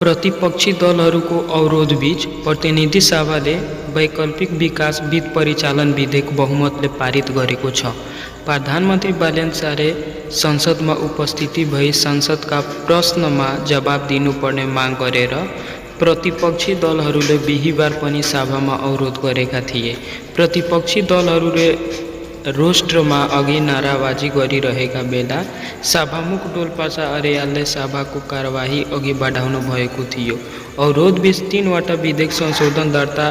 प्रतिपक्षी दलहरूको अवरोधबीच प्रतिनिधि सभाले वैकल्पिक विकास वित्त परिचालन विधेयक बहुमतले पारित गरेको छ। प्रधानमन्त्री बाल्यान्सारे संसदमा उपस्थिति भई संसदका प्रश्नमा जवाब दिनुपर्ने माग गरेर प्रतिपक्षी दलहरूले बिहिबार पनि सभामा अवरोध गरेका थिए। प्रतिपक्षी दलहरूले रोस्टरमा अघि नाराबाजी गरिरहेका बेला सभामुख डोल्पासा अर्यालले सभाको कारबाही अघि बढाउनु भएको थियो। अवरोधबीच 3वटा विधेयक संशोधन दर्ता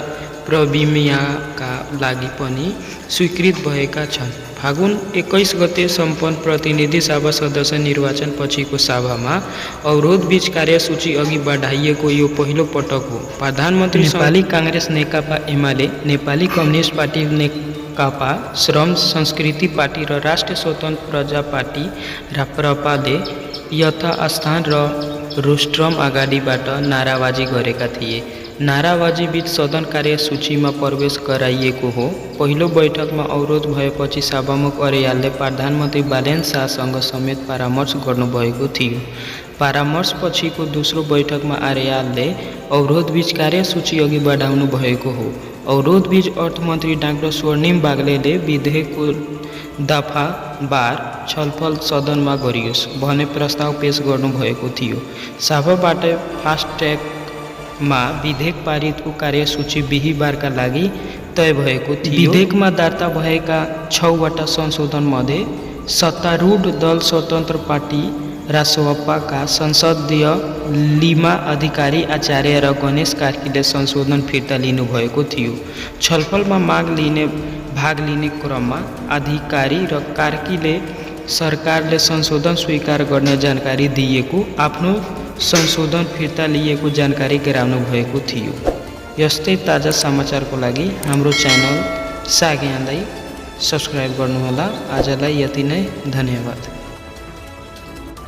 प्रविमियाका लागि पनि स्वीकृत भएका छन्। फागुन 21 गते सम्पन्न प्रतिनिधि सभा सदस्य निर्वाचन पछिको सभामा अवरोधबीच कार्यसूची अघि बढाइएको यो पहिलो पटक हो। प्रधानमन्त्री नेपाली काङ्ग्रेस नेकपा एमाले, नेपाली कम्युनिस्ट पार्टी नेकपा, श्रम संस्कृति पार्टी र राष्ट्रिय स्वतन्त्र प्रजा पार्टी राप्रपाले यथास्थान र रोस्ट्रम अगाडिबाट नाराबाजी गरेका थिए। नाराबाजीबीच सदन कार्यसूचीमा प्रवेश गराइएको हो। पहिलो बैठकमा अवरोध भएपछि सभामुख अर्यालले प्रधानमन्त्री बाल्यान्सासँग समेत परामर्श गर्नुभएको थियो। परामर्श पछिको दोस्रो बैठकमा अर्यालले अवरोधबीच कार्यसूची अघि बढाउनु भएको हो। अवरोधबीच अर्थमन्त्री डाक्टर स्वर्णिम बागलेले विधेयकको दफावार छलफल सदनमा गरियोस् भन्ने प्रस्ताव पेश गर्नुभएको थियो। सभाबाट फास्ट ट्र्याकमा विधेयक पारितको कार्यसूची बिहिबारका लागि तय भएको थियो। विधेयकमा दर्ता भएका 6वटा संशोधनमध्ये सत्तारूढ दल स्वतन्त्र पार्टी रासोपाका संसदीय लिमा अधिकारी आचार्य र गणेश कार्कीले संशोधन फिर्ता लिनुभएको थियो। छलफलमा भाग लिने क्रममा अधिकारी र कार्कीले सरकारले संशोधन स्वीकार गर्ने जानकारी दिएको, आफ्नो संशोधन फिर्ता लिएको जानकारी गराउनु भएको थियो। यस्तै ताजा समाचारको लागि हाम्रो च्यानल साज्ञालाई सब्स्क्राइब गर्नुहोला। आजलाई यति नै, धन्यवाद।